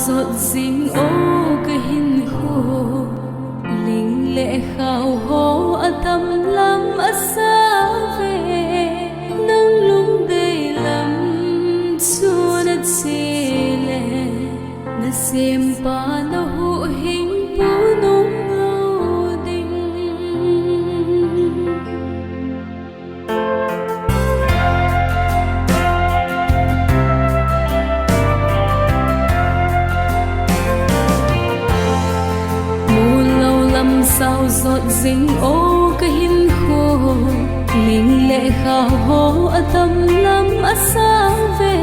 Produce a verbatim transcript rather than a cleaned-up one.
Sot jing o ka hinkho, ling le khao ho atam lam asave. Nang lungdei lam chu nache le, nasempa nahuhhingpu nung lou ding. Mulou lam sao jot jing o ka hinkho, ling le khao ho atam lam asave.